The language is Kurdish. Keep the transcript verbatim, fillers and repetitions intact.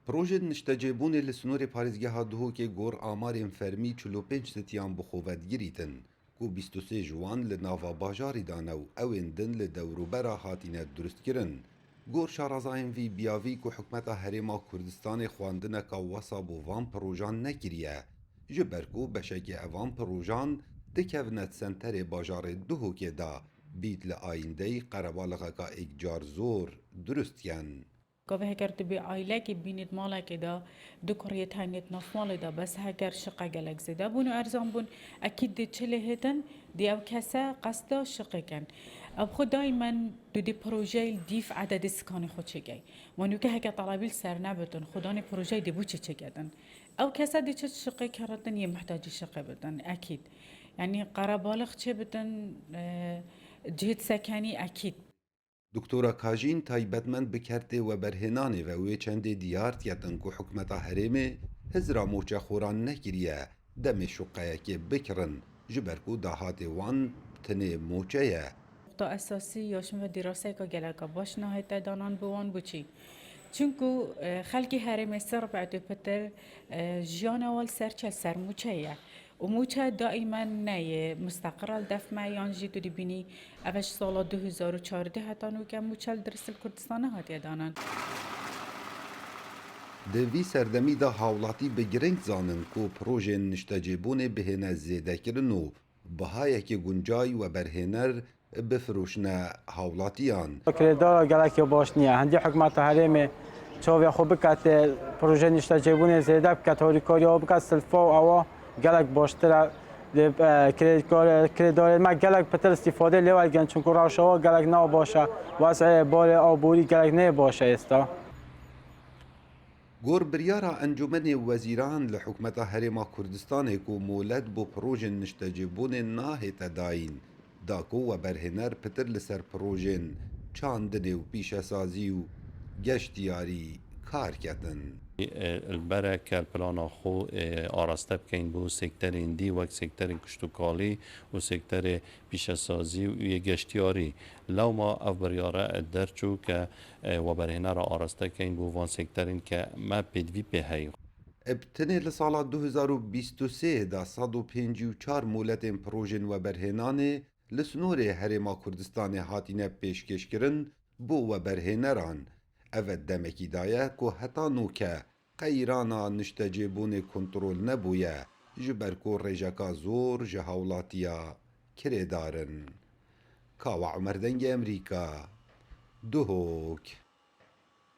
Projên niştecêbûnê li sînorê parêzgeha Duhokê gor amarên fermî çil û pênc setiyan bi xwe ve digirîtin, ku bîst û sê ji wan li nava bajarî de ne û ewên din li dewrûbera hatine durustkirin. Gor şarazayên vî biyavî ku hikûmeta Herêma Kurdistanê xwendineka wesa bo van projan nekiriye, ji ber ku beşekê evan projan dikevine senterê bajarê Duhokê de, bît li ayîndeyî qerebalixeka êkcar zor durust ken. Gavê heger tu bê aîlekê bînît malekê de, du kuriyê teynêt navmalê de, bes heger şiqe gelek zêde bûn û erzan bûn, ekîd dê çi lê hêtin, dê ew kese qesda şiqê ken. Ew xwe daimen tu dê projeyê li dîf ededê sikanê xwe çêkey. Ma nûke heke telebî li ser nebitin, xwedanê projeyê dê bo çi çêketin? Ew kese dê çi şiqê keritin yê mihtacî şiqê bitin, ekîd. Yanî qerebalix çê bitin, e, cihêt sekenî ekîd. Doktora Kajîn taybetmend bi kertê weberhênanê ve wê çendê diyar diketin ku hikûmeta herêmê hizra moçexoran nekiriye demê şiqeyekê bikirin, ji ber ku dahatê wan tenê moçe ye. Nokta esasî ya şin ve dîraseyeka geleka baş nahête danan bi wan bo çi? Çunku, e, xelkê herêmê sê rebetê pitir, e, jiyana wan li ser çi ye? Ser moçe ye. Û moçe daîmen ne yê misteqira li def me, yan jî tu dibînî ev ji sala du hezar û çardeh heta nûke moçe li dirist li Kurdistanê hatiye danan. Di vî serdemî de hawlatî bi giring zanin ku projên niştecêbûnê bihêne zêdekirin û bihayekî guncay weberhêner bifiroşine hawlatiyan. Kirêdara gelekî baş niye. Hindî hikûmeta herêmê çavê xwe bikete, projeyê niştecêbûnê zêde bike, harîkariya bike, silfa û ewa gelek baştir e. Lê, e, kirêdkar-, kirêdarên me gelek pitir îstîfadê lê wergirin, çunku rewşa wan gelek ne baş e. Wez'ê barê aborî gelek ne baş e êsta. Gor biryara Encûmenê Wezîran li hikûmeta Herêma Kurdistanê ku molet bo projên niştecêbûnê nahête dayîn, da ku weberhêner pitir li ser projên çandinê û pîşesazî û geştiyarî kar ketin. E, li ber e ke plana xwe, e, araste bikeyn bo sekterên dî, wek sekterên kuştukalî û sekterê pîşesazî û yê geştiyarî. Lewma ev biryare derçû ke, e, weberhênera araste keyn bo van sekterên ke me pêdivî pê heyî. Bi tenê li sala du hezar û bîst û sê de sed û pêncî û çar moletên projên weberhênanê li sînorê Herêma Kurdistanê hatine pêşkêşkirin bo weberhêneran. Ev demekî daye ku heta nûke qeyrana niştecêbûnê kontrol nebûye, ji ber ku rêjeka zor ji hawlatiya kirêdar in. Kawa Umer, Dengê Emerîka, Duhok.